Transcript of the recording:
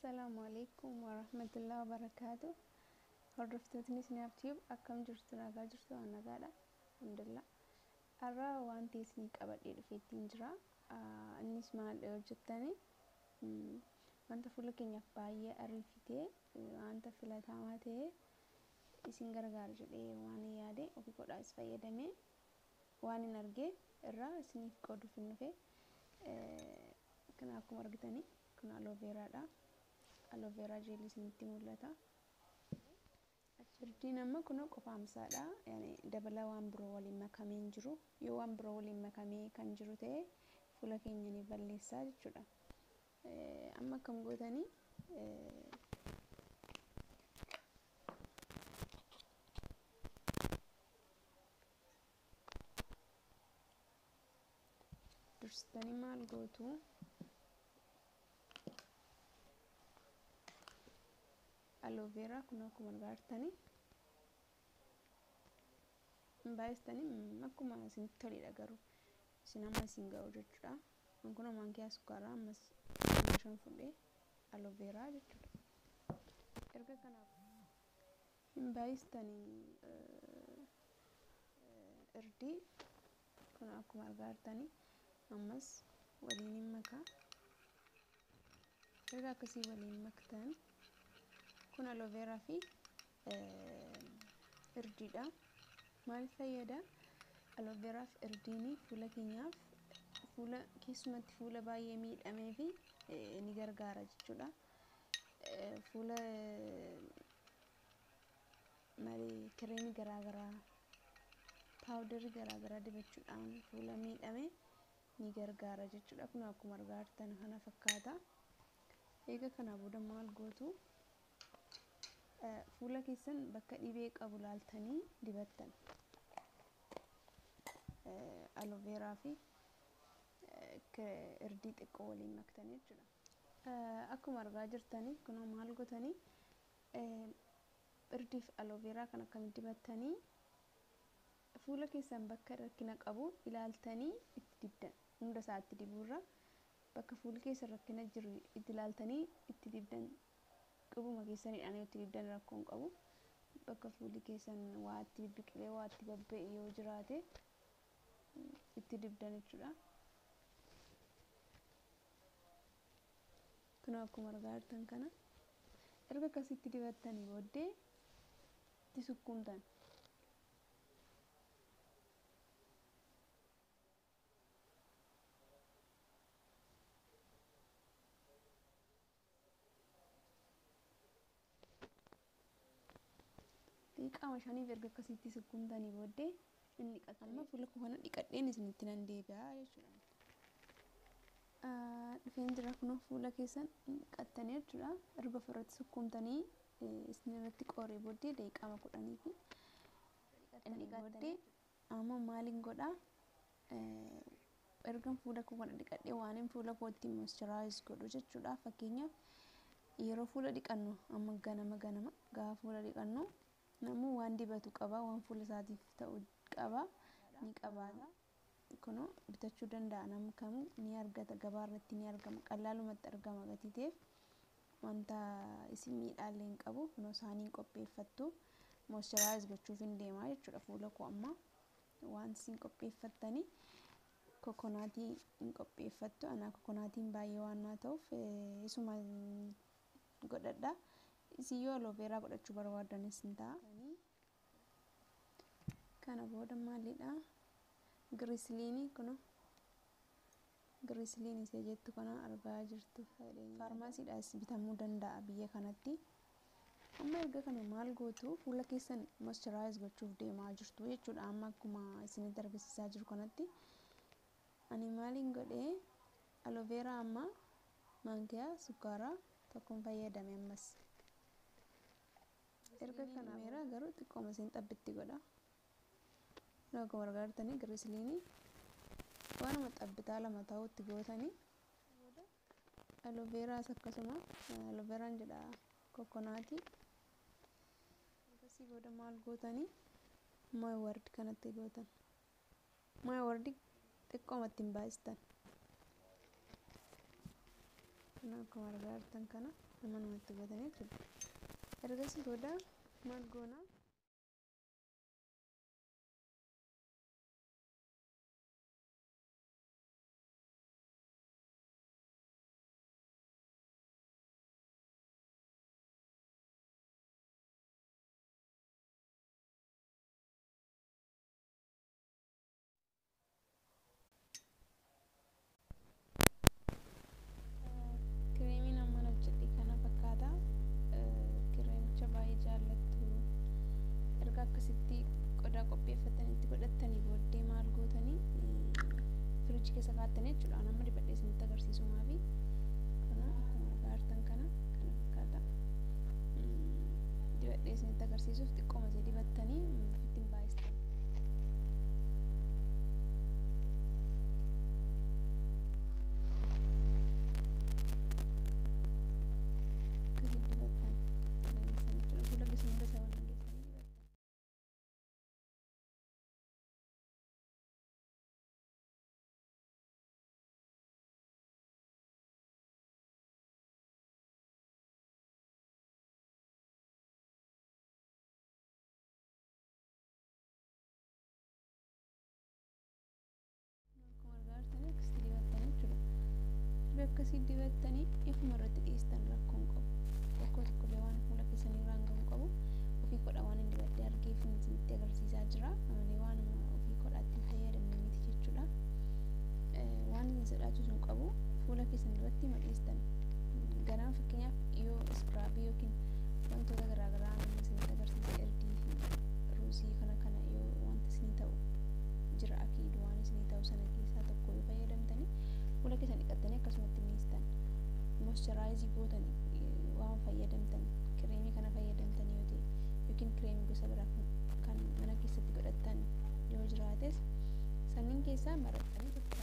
Assalaamu alaikum warahmatullahi wabarakaatu. Hordoftootni Isinaaf Tube akkam jirtu? Nagaa jirtu? Waan nagaadha. Alhamdulillah. Har'a wanti isinii qabadhee dhufeettiin jira. Innis maal hojjettani? Wanta fuula keenyaaf baay'ee ariifatee, wanta filatamaa ta'e isin gargaara jedhee waan yaade, ofii godhaas fayyadamee waan hin argee irraa isiniif qooduuf hin dhufe. Kana akkuma argitanii kun aloe veraadha. Aloe vera gelii isinitti mul'ata. Irdiin amma kun qofaamsaadha. Dabala waan biroo waliin makamee hin jiru. Yoo waan biroo waliin makamee kan jiru ta'e, fuula keenya ni balleessaa jechuudha. Amma akkam gootanii? Dursitanii maal gootu? Aloe vera kun akkuma argaa jirtanii baay'istanii akkuma isinitti toledha, garuu isin amma isin ga'u jechuudha. Kun maankiyaa sukkaaraa ammas 5 fudhee aloe vera jechuudha. Erga kanaaf hin baay'istanii irdii kun akkuma argaa jirtanii ammas waliin hin makaa. Erga akkasii waliin maktan, kun aloe vera fi irdiidha. Maaliif fayyada? Aloe vera fi irdiin fuula keenyaaf, fuula keessumatti fuula baay'ee miidhamee fi ni gargaara jechuudha. Fuula malee kireemii garaagaraa, powderii garaagaraa dibachuudhaan fuula miidhame ni gargaara jechuudha. Kun akkuma argaa jirtan kana fakkaata. Eega kana booda maal gootu? Fuula keessan bakka dhibee qabu laaltanii dibattan. Aloe vera fi irdii xiqqoo waliin maktanii jechuudha. Akkuma argaa jirtanii kun maal gootanii? Irdii fi aloe vera kan akkamitti dibattanii? Fuula keessan bakka rakkina qabu ilaaltanii itti dibdan. Hunda isaatti dibuurra bakka fuulli keessan rakkina jiru itti ilaaltanii itti dibdan. Qubuma keessaniidhaan itti dibdan rakkoo hin qabu. Bakka fuulli keessan waa itti bibbiqilee, waa itti babba'e yoo jiraate itti dibdan jechuudha. Kun akkuma argaa jirtan kana erga akkasitti dibattanii booddee itti sukkuumtan. Qaama shaniif erga akkasitti sukkuumtanii booddee inni dhiqatan. Amma fuula koo kana dhiqadheen isinitti nan deebi'a jechuudha. Dhufeen jira. Kunoo fuula keessan dhiqattanii jechuudha. Erga ofirratti sukkuumtanii isin irratti qoree booddee daqiiqaa 10 fi inni booddee amma maaliin godhaa? Ergan fuula koo kana dhiqadhee waan fuula kootti moisturize godhu jechuudha. Fakkeenyaaf, yeroo fuula dhiqannu, amma ganama ganama gaafa fuula dhiqannu, namuu waan dibatu qaba, waan fuula isaatiif ta'u qaba, ni qabaata. Kunoo bitachuu danda'a, namni kamuu ni argata, gabaa irratti ni argama, qallaalumatti argama gatii ta'eef wanta isin miidhaallee hin qabu. Kunoo isaaniin qopheeffattu. Moisturize gochuuf hin deemaa jechuudha fuula koo. Amma waan isin qopheeffattanii coconutii hin qopheeffattu. Anaa coconutiin baay'ee waan naa ta'uuf isuma godhadha. Isin yoo aloe vera godhachuu barbaaddanis ni ta'a. Kana booda maalidha? Glycerinii, kunoo glycerinii ishee jettu kana argaa jirtu. Faarmaasiidhaas bitamuu danda'a biyya kanatti. Amma erga kana maal gootu? Fuula keessan moisturize gochuuf deemaa jirtu jechuudha. Amma akkuma isinitti argisiisaa jiru kanatti ani maaliin godhee? Aloe vera amma maankiyaa sukkaaraa tokkoon fayyadame ammas. Erga kana meera garuu xiqqooma isin xabbitti godha. Akkuma argaa jirtanii glycerinii waanuma xabbitaa 2 ta'utti gootanii, aloe veraas akkasuma, aloe veraan jedha, coconutii. Akkasii booda maal gootanii? Maa'ii ward kanatti gootan. Maa'ii wardii xiqqoomatti hin baay'istan. Kun akkuma argaa jirtan kana. Namatti hubatanii jechuudha. Ergasii booda maal goona? Kireemiin amma hojjedhe kana fakkaata. Kireemicha baay'ee jaallattu. Erga akkasitti qodaa qopheeffatanii itti godhattanii booddee maal gootanii firiijii keessa kaa'attanii jechuudha. Amma dibadhee isinitti agarsiisumaafi kun akkuma argaa jirtan kana fakkaata. Dibadhee isinitti agarsiisuuf xiqqooma ishee dibattanii ofitti hin baay'istan. Akkasitti dibattan jechuudha. Fuula keessan hunda isaa waliin geessanii dibattan. Akkuma argaa jirtan akkasitti dibattanii jechuudha. Erga akkasii dibattanii ifuma irratti dhiistan rakkoo hin qabu. Rakkoo tokkollee waan fuula keessanii irraan ga'uu qabu. Ofii kodha waan hin dibadhee argeef isinitti agarsiisaa jira. Malee waanuma ofii kodhaatti hin fayyadamne miti jechuudha. Waan isin sodaachisu hin qabu. Fuula keessan irratti ma dhiistan. Ganama fakkeenyaaf yoo iskiraabii yookiin wantoota garaagaraa namni isinitti agarsiise irdii fi ruuzii kana kana yoo wanta isinii ta'u jira akiidu waan isinii ta'u sana keessaa tokko yoo fayyadamtanii fuula keessan dhiqattanii akkasumatti miistan. Moisturaayizii gootan waan fayyadamtan kireemii kana fayyadamtan yoo ta'e yookiin kireemii gosa biraa kan mana keessatti godhattan yoo jiraates sanniin keessaa marattanii tokko